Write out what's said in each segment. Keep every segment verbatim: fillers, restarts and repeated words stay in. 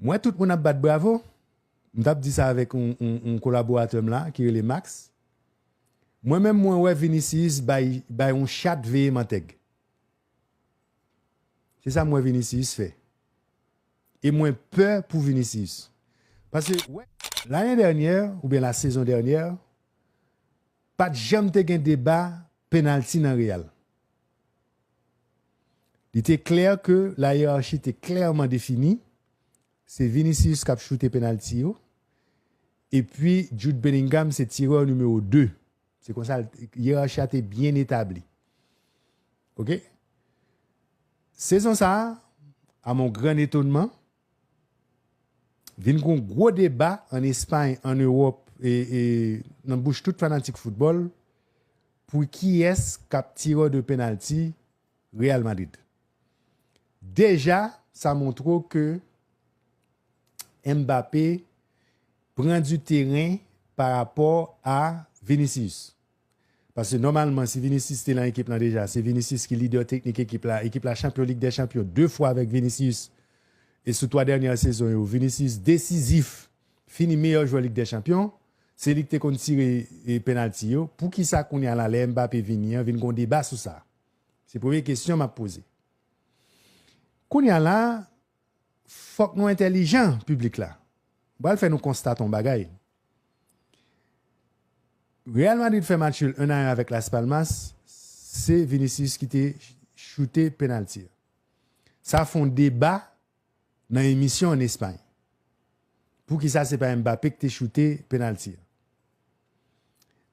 M wè tout moun ap bat bravo. M t ap di sa avèk yon, yon, yon kolaboratè m la ki rele Max. Mwen menm, mwen wè Vinicius bay, bay yon chat veye mantèg. Se sa m wè Vinicius fè. E mwen pè pou Vinicius. Paske, wè, lane dènyè, oubyen la sezon dènyè, pa t janm te gen deba penalti nan Real. Li te klè ke la yerachi te klèman defini. Se Vinicius k ap choute penalti yo. Epi Jude Bellingham se tirè nimewo de. Se konsa, yerachi a te byen etabli. Oke? Sezon sa a, à mon grand étonnement, vin gon gwo deba an Espay, an Ewòp, e, e nan bouch tout fanatik foutbòl, pou kiyès k ap tirè de penalti Real Madrid. Deja, sa montre w ke Mbappé pran du teren pa rapò a Vinicius. Paske nòmalman, si Vinicius te nan ekip lan deja, se Vinicius ki lidè teknik ekip la. Ekip la chanpyon Lig dè Chanpyon de fwa avèk Vinicius. E sou twa dènyè sezon yo, Vinicius desizif, fini meyè jwè Lig dè Chanpyon. Se li ki te konn tire, e, penalti yo. Poukisa kounye a la, lè Mbappé vini an, vin gon deba sou sa? Se premye kesyon m ap poze. Kounye a la, fòk nou entèlijan, piblik la. M pral fè nou konstate yon bagay. Real Madrid fè match nul un à un avèk Las Palmas, se Vinicius ki te choute penalti a. Sa fè yon deba nan emisyon an Espay. Poukisa se pa Mbappé ki te choute penalti a?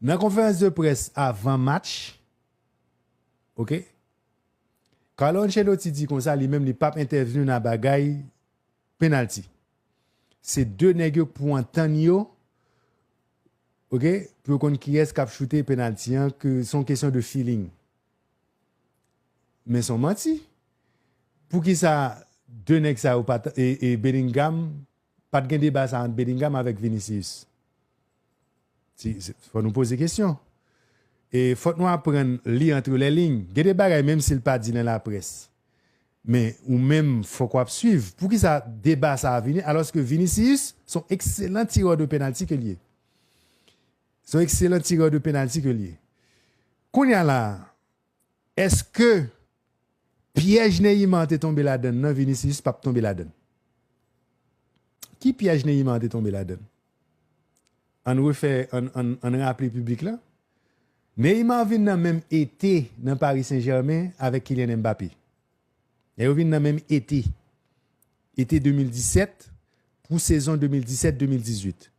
Nan konferans de près avan match, oke, Carlo Ancelotti di konsa, li menm li p ap entèvni nan bagay penalti. Se de nèg yo k pou antann yo, oke, pou yo konn kiyès k ap choute penalti an, ke se yon kesyon de feeling. Men se yon manti. Poukisa de nèg sa yo pa t, e, e Bellingham, pa t gen deba sa ant Bellingham avèk Vinicius? Si, si, fò nou poze kesyon. E fòk nou aprann li entre les lignes. Gen de bagay, menm si l pa di nan laprès, men ou menm, fòk w ap swiv. Poukisa deba sa a vini, alòske Vinicius se yon ekselan tirè de penalti ke l ye? Se yon ekselan tirè de penalti ke l ye. Kounye a la, èske pyèj Neymar te tonbe ladann nan, Vinicius p ap tonbe ladann? Ki pyèj Neymar te tonbe ladann? Ann refè, ann, ann, ann raple piblik la. Neymar vin nan menm ete nan Paris Saint-Germain avèk Kylian Mbappé. E yo vin nan menm ete. Ete de mil disèt pou sezon de mil disèt de mil dizuit.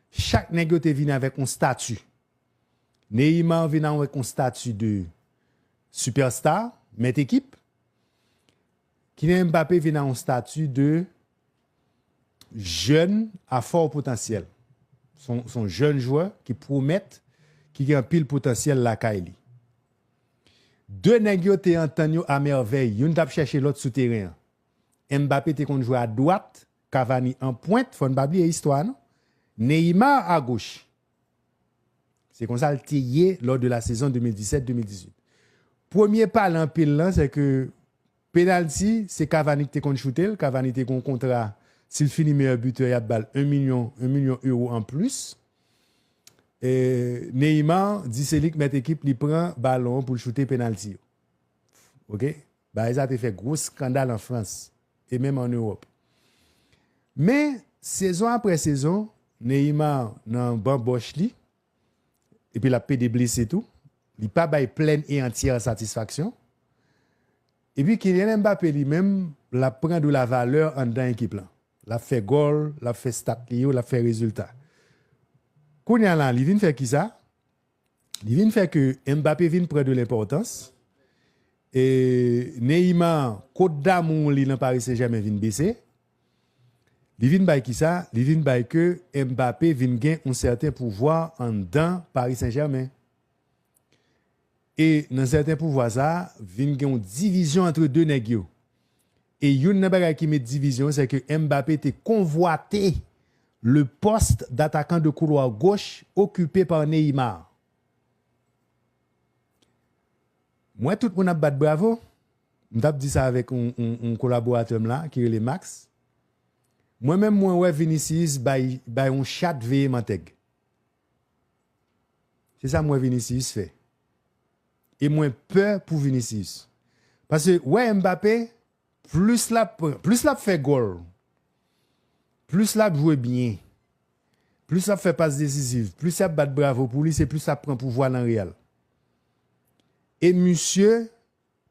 Chak nèg yo te vin avèk yon stati. Neymar vin avèk yon stati de superstar, mèt ekip. Kylian Mbappé vin a yon stati de jèn a fò potansyèl. Se yon, se yon jèn jwè ki pwomèt, ki gen anpil potansyèl lakay li. De nèg yo te antann yo a mèvèy, youn t ap chèche lòt sou teren an. Mbappé te konn jwe a dwat, Cavani an pwent, fò n pa bliye istwa a non. Neymar a goch. Se konsa l te ye lò de la sezon de mil disèt de mil dizuit. Premye pale anpil lan, se ke penalti, se Cavani ki te konn choute l. Cavani te gen yon kontra, si l fini meyè bitè, y ap ba l yon milyon, yon milyon ewo anplis. E Neymar di se li k mèt ekip, li pran balon an pou l choute penalti yo. Oke? Bagay sa te fè gwo eskandal an Frans e menm an Ewòp. Men, sezon apre sezon, Neymar nan banbòch li, epi l ap pede blese tou. Li pa bay plèn e antyè satisfaksyon. Epi Kylian Mbappé li menm, l ap pran de la valè anndan ekip lan. L ap fè gòl, l ap fè stat li yo, l ap fè rezilta. Kounye a la, li vin fè kisa? Li vin fè ke Mbappé vin pran de lenpòtans. E Neymar, kot damou li nan Paris Saint-Germain vin bese. Li vin bay kisa? Li vin bay ke Mbappé vin gen yon sèten pouvwa anndan Paris Saint-Germain. E nan sèten pouvwa sa a, vin gen yon divizyon antre de nèg yo. E youn nan bagay ki met divizyon, se ke Mbappé te konvwate le poste d'attaquant de couloir gauche occupé par Neymar. M wè tout moun ap bat bravo. M t ap di sa avèk yon, yon, yon kolaboratè m la, ki rele Max. Mwen menm mwen wè Vinicius bay, bay yon chat veye mantèg. Se sa mwen Vinicius fè. E mwen pè pou Vinicius. Paske wè Mbappé, plis l ap pran, plis l ap fè gòl, plis l ap jwe byen, plis l ap fè pas desiziv, plis y ap bat bravo pou li, se plis l ap pran pouvwa nan Real. E misye,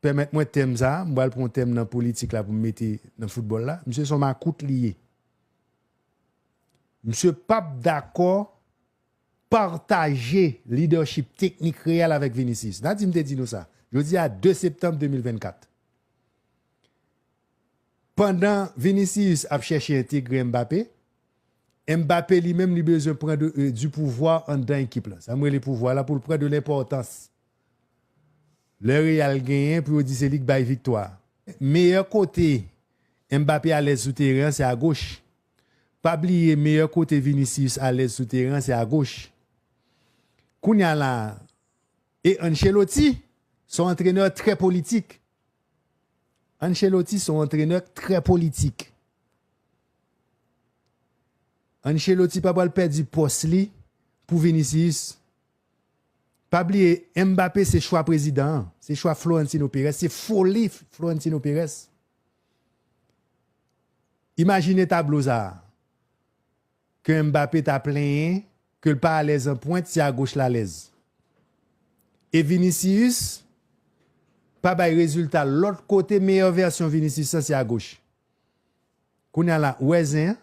pèmèt mwen tèm sa, m pral pran yon tèm nan politik la pou m mete nan foutbòl la. Misye se yon makout li ye. Misye p ap dakò pataje lidèchip teknik Real avèk Vinicius. N a di m te di nou sa. Jodi a de septanm de mil vennkat. Pandan Vinicius ap chèche entegre Mbappé, Mbappé li menm li bezwen pran de, euh, du pouvoir anndan ekip la. Sa m rele pouvwa la pou l pran de lenpòtans. Lè Real genyen pou yo di se li k bay viktwa. Meyè kote Mbappé alèz sou teren an se agoch. Pa bliye meyè kote Vinicius alèz sou teren an se agoch. Kounye a la, e Ancelotti se yon antrenè trè politik. Ancelotti se yon antrenè trè politik. Ancelotti pa pral pèdi pòs li pou Vinicius. Pa bliye, Mbappé se chwa prezidan an, se chwa Florentino Perez, se foli Florentino Perez. Imajine tablo sa a. Ke Mbappé ta plenyen ke l pa alèz an pwent, se agoch l alèz. E Vinicius pa bay rezilta lòt kote, meyè vèsyon Vinicius lan se agoch. Kounye a la, ou wè zen an,